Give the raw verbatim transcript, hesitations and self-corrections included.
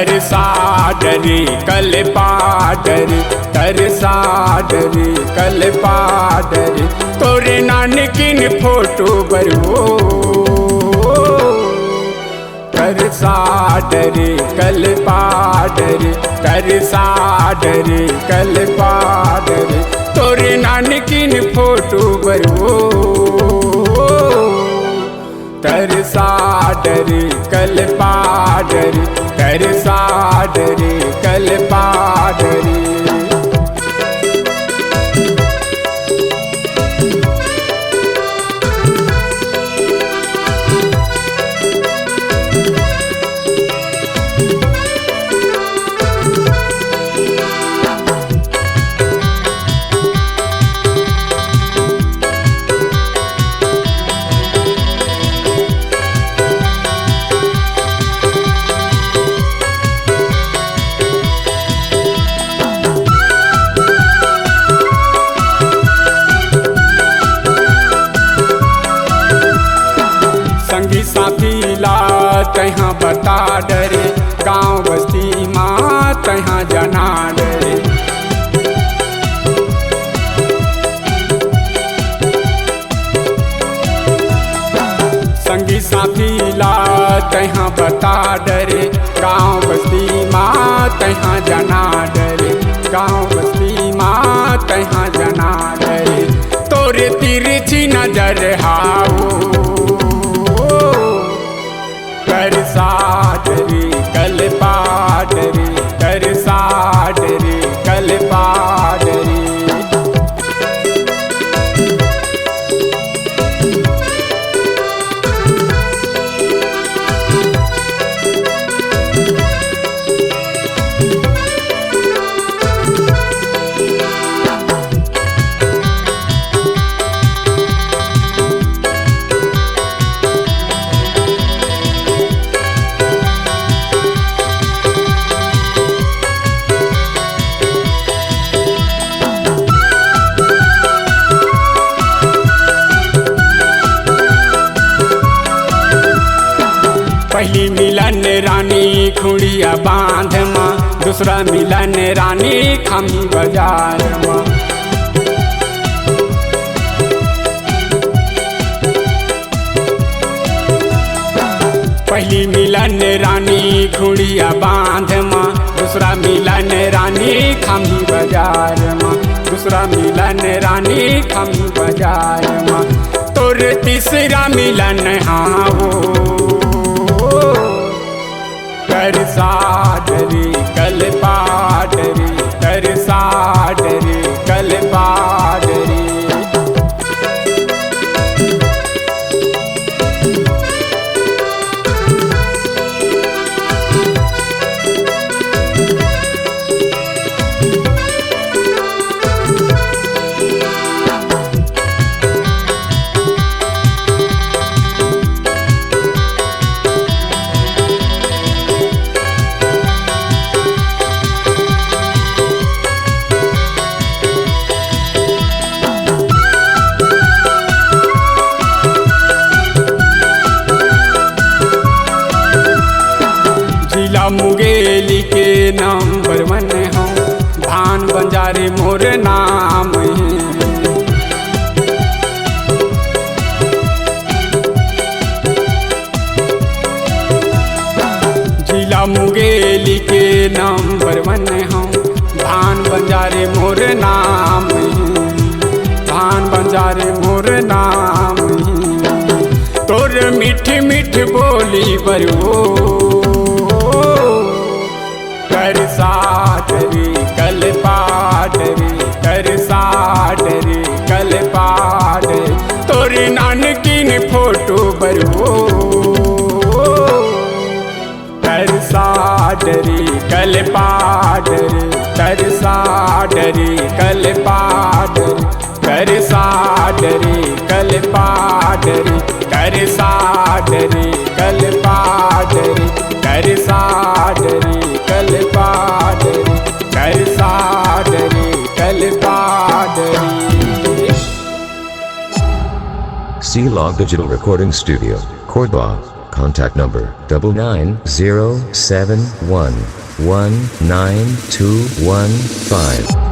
तरसा डरे कल पाडर, तरसा डरे कल पाडर, तोरे नानकिन फोटो बर हो। तरसा डरे कल पाडर, तरसा डरे कल पाडर, तोरे नानकिन फोटो बर हो। तरसा डरे कल पाडर, तरसा डरे कल पाडर। संगी साथी ला तैहा बता डरे, गांव बस्ती मा तैहा जना डरे। संगी साथी ला तैहा बता डरे, गांव बस्ती मा तैहा जना डरे, गांव बस्ती मा तैहा जना डरे। तोरे तिरछी नजर हाओ, तरसा डरे कल पाडर, तरसा डरे कल पाडर। पहली मिलन रानी खुड़िया बांध मा, दूसरा मिलन रानी खामी बाजार मा। पहली मिलन रानी खुड़िया बांध मा, दूसरा मिलन रानी खामी बाजार मा, दूसरा मिलन रानी खामी बाजार मा। तोर तीसरा मिलन हाओ, तरसा डरे कल पाडर, तरसा डरे कल पाडर। जिला मुंगेली के नंबर वन हूँ, धान बंजारे मोर नाम है। जिला मुंगेली के नंबर वन हूँ, धान बंजारे मोर नाम है, धान बंजारे मोर नाम है। तोर मीठ मीठ बोली बर ओ, तरसा डरे कल पाडर, तरसा डरे कल पाडर, तोर नानकिन फोटो बर ओ, तरसा डरे कल पाडर, तरसा डरे कल पाडर, तरसा डरे कल पाडर, तरसा डरे कल पाडर, तरसा डरे कल पाडर, तरसा डरे कल Padder. C Log Digital Recording Studio, Cordoba, Contact number double nine zero seven one one nine two one five.